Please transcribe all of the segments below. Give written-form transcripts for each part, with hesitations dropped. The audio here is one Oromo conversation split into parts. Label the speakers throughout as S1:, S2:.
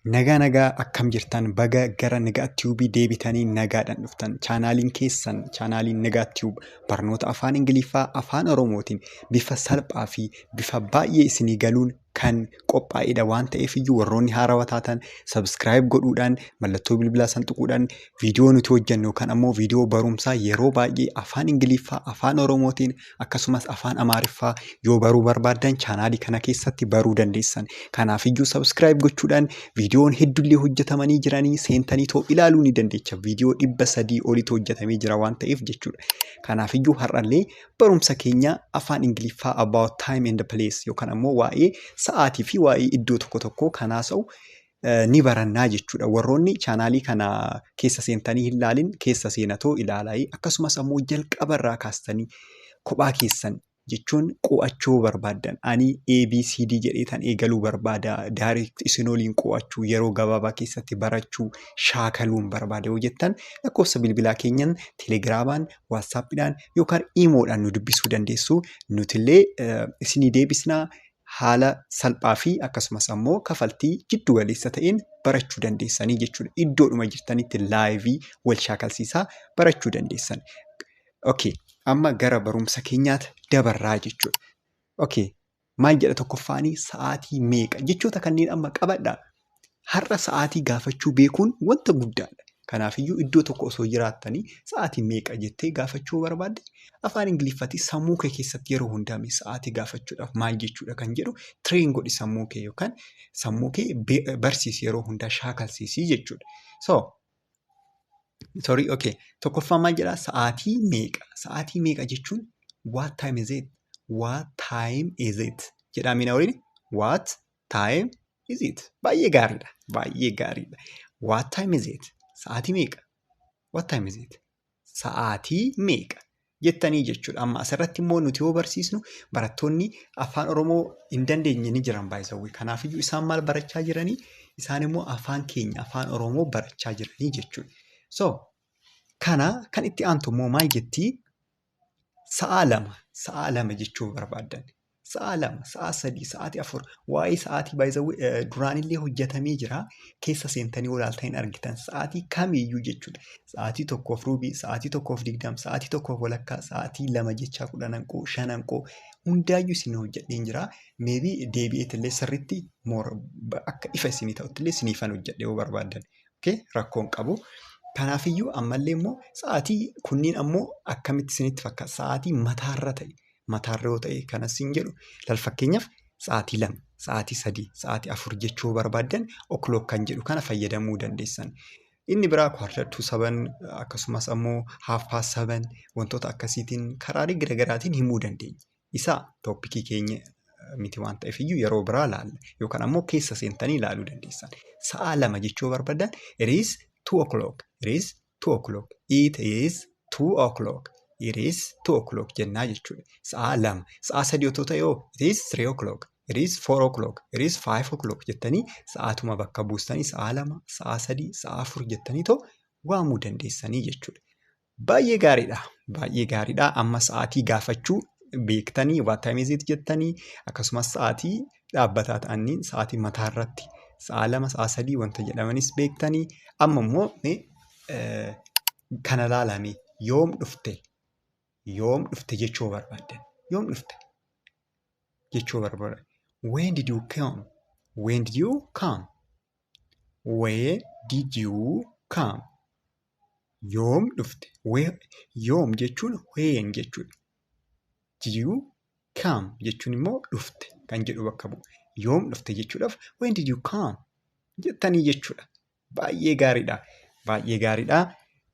S1: Nagaa, nagaa, akkam jirtan? Baga gara Nagaa Tube deebitanii nagaadhaan dhuftan. Chaanaaliin keessan, chaanaaliin Nagaa Tube, barnoota afaan Ingiliffaa afaan Oromootiin bifa salphaa fi bifa baay'ee isinii galuun kan qophaa'edha waan ta'eef iyyuu, warroonni haarawaa taatan subscribe godhuudhaan, mallattoo bilbilaa san tuquudhaan, viidiyoo nuti hojjennu kan ammoo viidiyoo barumsaa yeroo baay'ee afaan Ingiliffaa afaan Oromootiin akkasumas afaan Amaariffaa yoo baruu barbaaddan chaanaalii kana keessatti baruu dandeessan. Kanaafiyyuu subscribe gochuudhaan viidiyoon hedduullee hojjetamanii jiranii seentanii too ilaaluu ni dandeecha. Viidiyoo 300 olitu hojjetamee jira waan ta'eef jechuudha. Kanaafiyyuu har'allee barumsa keenya afaan Ingiliffaa about time and place yookaan ammoo waa'ee sa'aatii fi waa'ee iddoo tokko tokkoo kan haasa'u ni barannaa jechuudha. Warroonni chaanaalii kana keessa seentanii hin laalin keessa seenatoo ilaalaa. Akkasumas ammoo jalqabarraa kaastanii kophaa keessan jechuun qo'achuu barbaaddan, ani ABCD jedheetan eegaluu barbaada, direct isin waliin qo'achuu, yeroo gabaabaa keessatti barachuu, shaakaluun barbaada yoo jettan, lakkoofsa bilbilaa keenyan Telegiraamaan, WhatsAppiidhaan yookaan Imoodhaan nu dubbisuu dandeessu. Nutillee isinii deebisnaa. Haala salphaa fi akkasumas ammoo kafaltii jiddu galeessa ta'een barachuu dandeessanii jechuudha. Iddoodhuma jirtanitti live wal shaakalsiisaa barachuu dandeessan. Okay, amma gara barumsa keenyaatti dabarraa jechuudha. Okay, maal jedha tokkoffaanii? Sa'aatii meeqa? Jechoota kanneen amma qabadhaa. Har'a sa'aatii gaafachuu beekuun wanta guddaadha. Kanaafiyyuu iddoo tokko osoo jiraattanii sa'aatii meeqa jettee gaafachuu barbaadde, afaan Ingiliffaatii sammuu kee keessatti yeroo hundaa sa'aatii gaafachuudhaaf maal jechuudha kan jedhu train godhi sammuu kee, yookaan sammuu kee barsiisi, yeroo hundaa shaakalsiisii jechuudha. So, sorry, okay. Tokkoffaan maal jedhaa? Sa'aatii meeqa? Sa'aatii meeqa jechuun "What time is it? What time is it?" jedhaa mina waliin. What time is it? Baay'ee gaariidha. Baay'ee gaariidha. What time is it? Sa'aatii meeqa? What time is it? Sa'aatii meeqa jettanii jechuudha. Amma asirratti immoo nuti yoo barsiisnu barattoonni afaan Oromoo hin dandeenye ni jiran baay'isawwi. Kanaafiyyuu isaan maal barachaa jiranii? Isaan immoo afaan keenya afaan Oromoo barachaa jiranii jechuudha. So kana kan itti aantu immoo maal jettii? Sa'a 2, sa'a 2 jechuu barbaaddan. Sa'a 2, sa'a 3, sa'aatii 4, waa'ee sa'aatii baay'isawwi duraanillee hojjetamee jira. Keessa seentanii olaaltanii hin argitan sa'aatii kamiiyyuu jechuudha. Sa'aatii 1:15, sa'aatii 1:20, sa'aatii 1:30, sa'aatii 2 jechaa 10 hanqoo, 5 hanqoo hundaayyuu isin hojjedheen jira. Maybe deebi'eetillee sirriitti akka ifa isinii ta'uttillee isiniifan hojjedhe yoo barbaaddan. Rakkoon qabu. Kanaafiyyuu ammallee immoo sa'aatii kunniin ammoo akkamitti isinitti fakkaata? Sa'aatii mataarra ta'e, mataarra yoo ta'e kanas hin jedhu lal. Fakkeenyaaf sa'aatii 2, sa'aatii 3, sa'aatii 4 jechuu barbaaddan o'clock kan jedhu kana fayyadamuu dandeessan. Inni biraa 6:45, akkasumas ammoo 7:30, wantoota akkasiitiin karaalee garaagaraatiin himuu dandeenya. Isa topicii keenya miti waan ta'eef iyyuu yeroo biraa laalla yookaan ammoo keessa seentanii ilaaluu dandeessan. Sa'a 2 jechuu barbaadan "It is 2 o'clock, it is 2 o'clock, it is 2 o'clock, it is 2 o'clock" jennaa jechuudha. Sa'a 2, sa'a 3 otoo ta'e hoo? "It is 3 o'clock, it is 4 o'clock, it is 5 o'clock" jettanii sa'aatuma bakka buustanii sa'a 2, sa'a 3, sa'a 4 jettanii too waamuu dandeessanii jechuudha. Baay'ee gaariidha. Baay'ee gaariidha. Amma sa'aatii gaafachuu beektanii, "What time is it?" jettanii, akkasumas sa'aatii dhaabbataa ta'anii sa'aatii mataarratti sa'a 2, sa'a 3 wanta jedhamanis beektanii, amma immoo kana laalame. Yoom dhufte? Yoom dhufte jechuu barbaaddan, yoom dhufte jechuu barbaadan, "When did you come? When did you come? When did you come?" Yoom dhufte? Yoom jechuun when jechuudha. Did you come jechuun immoo dhufte kan jedhu bakka bu'a. Yoom dhufte jechuudhaaf "When did you come?" jettanii jechuudha. Baay'ee gaariidha. Baay'ee gaariidha.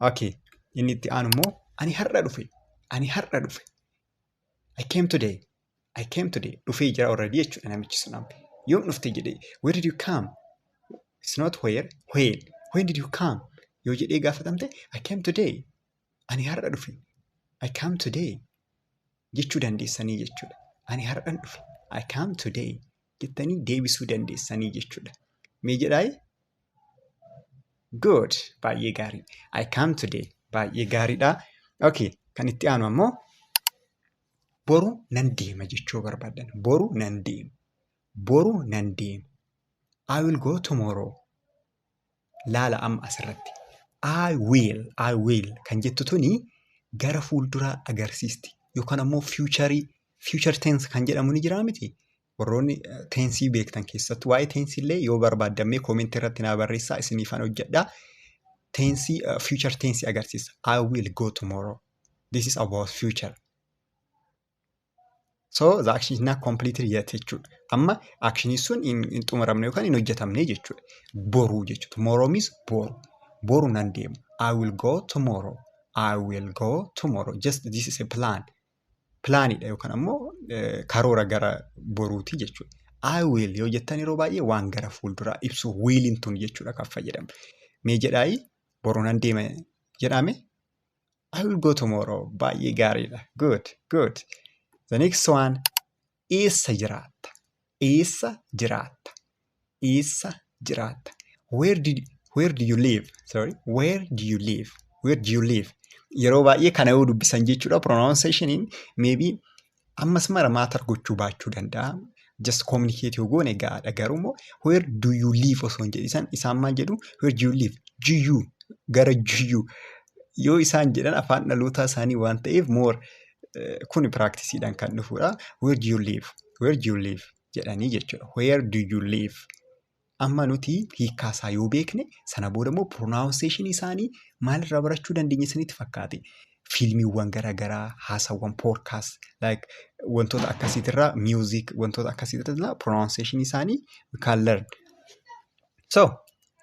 S1: Okay. Inni itti aanu immoo ani har'a dhufe. Ani har'a dhufe. I came today. I came today. Dhufee jira already jechuudha namichi sun amma. Yoom dhufte jedhee, "Where did you come?" It's not where, when. "When did you come?" yoo jedhee gaafatamte, "I came today." Ani har'a dhufe. I come today jechuu dandeessanii jechuudha. Ani har'an dhufe. I come today jettanii deebisuu dandeessanii jechuudha. Mee jedhaayi? Good. Baay'ee gaarii. I come today. Baay'ee gaariidha. Okay. Kan itti aanu ammoo boru nan deema jechuu barbaadan. Boru nan deema. Boru nan deema. I will go tomorrow. Laala amma asirratti. "I will", "I will" kan jettu tuni gara fuulduraa agarsiisti. Yookaan ammoo future tense kan jedhamu ni jiraa miti? Warroonni tense beektan keessattuu waa'ee tense illee yoo barbaaddammee comment irratti naa barreessaa, isiniifan hojjedhaa. Tense, future tense agarsiisa. I will go tomorrow. This is about future. So the action is not completed yet jechuudha. Amma actionii sun hin xumuramne yookaan hin hojjetamne jechuudha. Boruu jechuudha. Tomorrow means boru. Boru nan deema. I will go tomorrow. I will go tomorrow. Just this is a plan. Planidha yookaan ammoo karoora gara boruuti jechuudha. "I will" yoo jettan yeroo baay'ee waan gara fuulduraa ibsu williin tun jechuudha kan fayyadamu. Mee jedhaayi, boru nan deema jedhame. I will go tomorrow. Baay'ee gaariidha. Good, good. The next one, eessa jiraatta? Eessa jiraatta? Eessa jiraatta? Where do you live? Sorry, where do you live? Where do you live? Yeroo baay'ee kana yoo dubbisan jechuudha, pronunciationiin maybe ammas mara matter gochuu baachuu danda'a. Just communicate yoo goone gahaadha. Garuu immoo "where do you live" osoo hin jedhisan isaan maal jedhu? "Where do you live?" Jiyuu gara jiyuu yoo isaan jedhan afaan dhalootaa isaanii waan ta'eef more kun practiceiidhaan kan dhufudha. "Where do you live? Where do you live?" jedhanii jechuudha. Where do you live? Amma nuti hiikkaasaa yoo beekne, sana booda immoo pronunciation isaanii maalirraa barachuu dandeenya isinitti fakkaate? Fiilmiiwwan garaagaraa, haasawwan podcast, like wantoota akkasiitirraa, music, wantoota akkasiitirraa pronunciation isaanii we can learn. So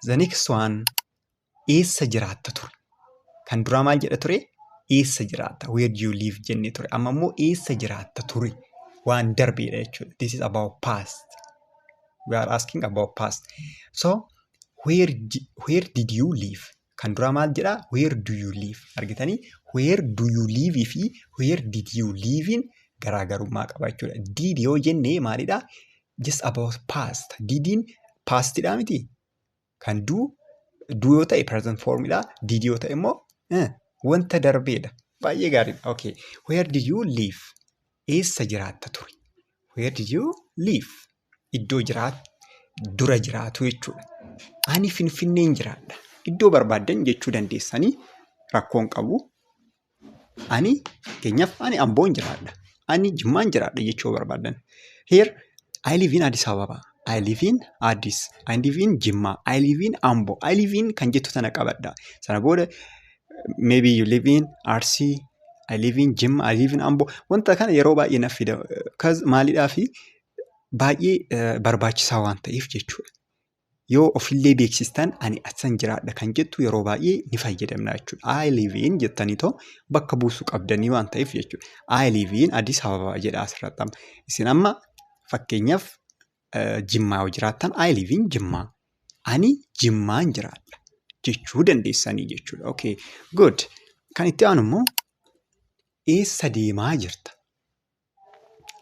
S1: the next one, eessa jiraatta ture? Kan duraa maal jedha ture? Eessa jiraatta? "Where do you live?" jennee ture. Amma immoo eessa jiraatta ture? Waan darbeedha jechuudha. This is about past. We are asking about past. So where did you live? Kan duraa maal jedhaa? Where do you live? Argitanii, "where do you live" fi "where did you live" garaagarummaa qaba jechuudha. "Did" yoo jenne maalidhaa? Just about past. Didiin pastidhaa miti? Kan do, do yoo ta'e present formidha. Did yoo ta'e immoo wanta darbeedha. Baay'ee gaariidha. Okay. Where did you live? Eessa jiraatta ture? Where did you live? Iddoo jiraat dura jiraatu jechuudha. Ani Finfinneen jiraadha. Iddoo barbaaddan jechuu dandeessanii, rakkoon qabu. Ani fakkeenyaaf ani Amboon jiraadha. Ani Jimmaan jiraadha jechuu barbaaddan. Here, I live in Addis Ababa. I live in Addis. I live in Jimma. I live in Ambo. "I live in" kan jettu tana qabadha. Sana booda maybe you live in Arsii. I live in Jimma. I live in Ambo. Wanta kana yeroo baay'ee na fida. Maalidhaa fi baay'ee barbaachisaa waan ta'eef jechuudha. Yoo ofillee beeksistan, ani asan jiraadha kan jettu yeroo baay'ee ni fayyadamna jechuudha. "I live in" jettanii too bakka buusuu qabdanii waan ta'eef jechuudha. I live in Addis Ababa jedha asirratti amma. Isin amma fakkeenyaaf Jimmaa yoo jiraattan, I live in Jimmaa. Ani Jimmaan jiraadha jechuu dandeessanii jechuudha. Okay, good. Kan itti aanu immoo, eessa deemaa jirta?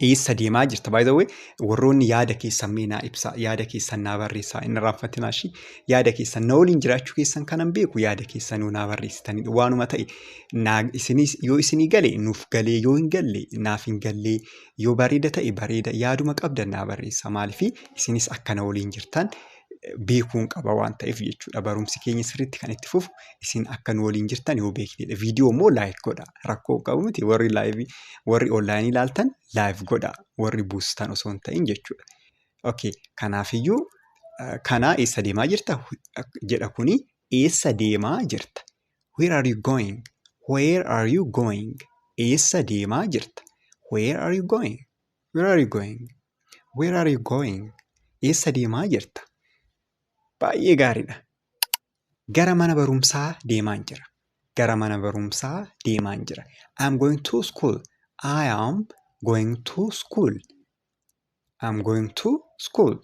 S1: Eessa deemaa jirta? By the way, warroonni yaada keessan mee naa ibsaa, yaada keessan naa barreessaa, hin irraanfatinaa ishii. Yaada keessan na waliin jiraachuu keessan kanan beeku yaada keessan naa barreessitanidha. Waanuma ta'e naa isinis yoo isinii gale nuuf galee, yoo hin galle naaf hin gallee, yoo bareeda ta'e bareeda, yaaduma qabdan naa barreessaa. Maaliifii isinis akka na waliin jirtan beekuun qaba waan ta'eef jechuudha. Barumsi keenya sirriitti kan itti fufu isin akka nu waliin jirtan yoo beeknedha. Viidiyoo immoo like godhaa. Rakkoo qabu miti, warri live, warri online ilaaltan like godhaa. Warri buustan osoo hin ta'in jechuudha. Okay, kanaafiyyuu kanaa eessa deemaa jirta jedha kuni, eessa deemaa jirta? Where are you going? Where are you going? Eessa deemaa jirta? Where are you going? Where are you going? Where are you going? Eessa deemaa jirta? Baay'ee gaariidha. Gara mana barumsaa deemaan jira. Gara mana barumsaa deemaan jira. I am going to school. I am going to school. I am going to school.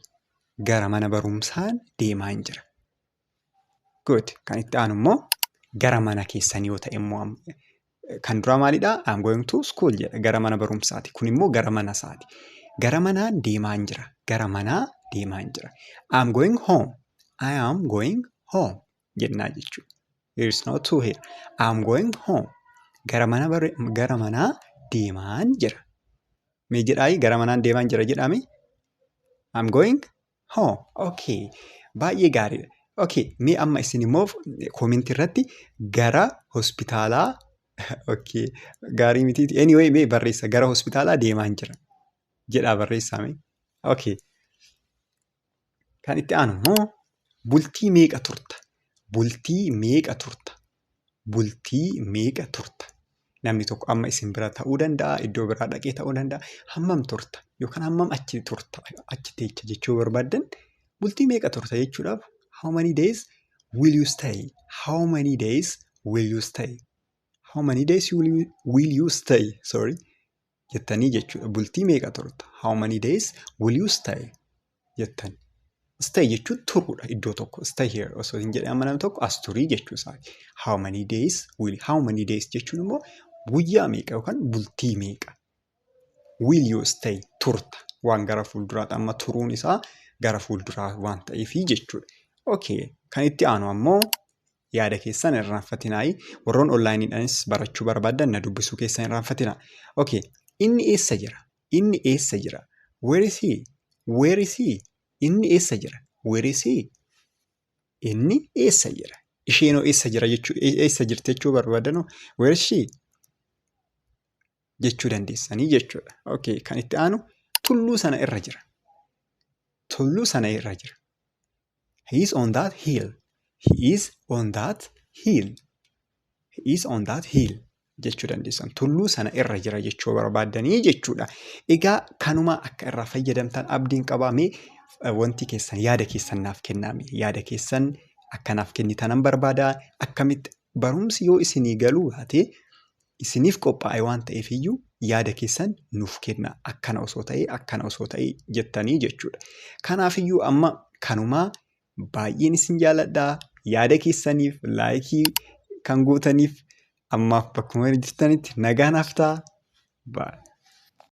S1: Gara mana barumsaan deemaan jira. Good. Kan itti aanu immoo gara mana keessanii yoo ta'e immoo, kan duraa maalidhaa? "I am going to school" jedha. Gara mana barumsaati. Kun immoo gara mana isaati. Gara manaan deemaan jira. Gara manaa deemaan jira. I am going home. I am going home jennaa jechuudha. There is no to here. I am going home. Gara manaa deemaan jira. Mee jedhaayi, gara manaan deemaan jira jedhame. I am going home. Okay. Baay'ee gaariidha. Okay, mee amma isin immoo koomentii irratti gara hospitaalaa, okay, gaarii mitiiti. Anyway, mee barreessa, gara hospitaalaa deemaan jira jedhaa barreessaa mee. Okay. Kan itti aanu immoo bultii meeqa turta? Bultii meeqa turta? Bultii meeqa turta? Namni tokko amma isin bira ta'uu danda'a, iddoo biraa dhaqee ta'uu danda'a. Hammam turta yookaan hammam achi turta, achi teecha jechuu barbaaddan, bultii meeqa turta jechuudhaaf how many days will you stay? How many days will you stay? How many days will you stay? Sorry. Jettanii jechuudha. Bultii meeqa turta? How many days will you stay? Jettan. Stay jechuun turuudha iddoo tokko. Stay here osoo hin jedhin amma namni tokko as turii jechuu isaati. How many days jechuun immoo guyyaa meeqa yookaan bultii meeqa. Will you stay, turta, waan gara fuulduraatti, amma turuun isaa gara fuulduraa waan ta'eefi jechuudha. Okay, kan itti aanu ammoo yaada keessan irraanfatinaayi. Warroon onlaayiniidhaanis barachuu barbaaddan na dubbisuu keessan irraanfatinaa. Okay, inni eessa jira? Inni eessa jira? Where is he? Where is he? Inni eessa jira? Where is he? Inni eessa jira? Isheenoo eessa jira jechuu, eessa jirti jechuu barbaadanoo where is she jechuu dandeessanii jechuudha. Okay, kan itti aanu tulluu sana irra jira. Tulluu sana irra jira. He is on that hill. He is on that hill. He is on that hill jechuu dandeessan. Tulluu sana irra jira jechuu barbaaddanii jechuudha. Egaa kanuma akka irraa fayyadamtan abdiin qabaame. Wanti keessan, yaada keessan naaf kennaame. Yaada keessan akkanaaf kennitanan barbaada. Akkamitti barumsi yoo isinii galuu baate, isiniif qophaa'e waan ta'eef iyyuu yaada keessan nuuf kenna. Akkana osoo ta'ee, akkana osoo ta'ee jettanii jechuudha. Kanaafiyyuu amma kanumaa, baay'een isin jaaladhaa. Yaada keessaniif, laayikii kan gootaniif, ammaaf bakkuma jirtanitti nagaa naaf ta'a. Baay'ee.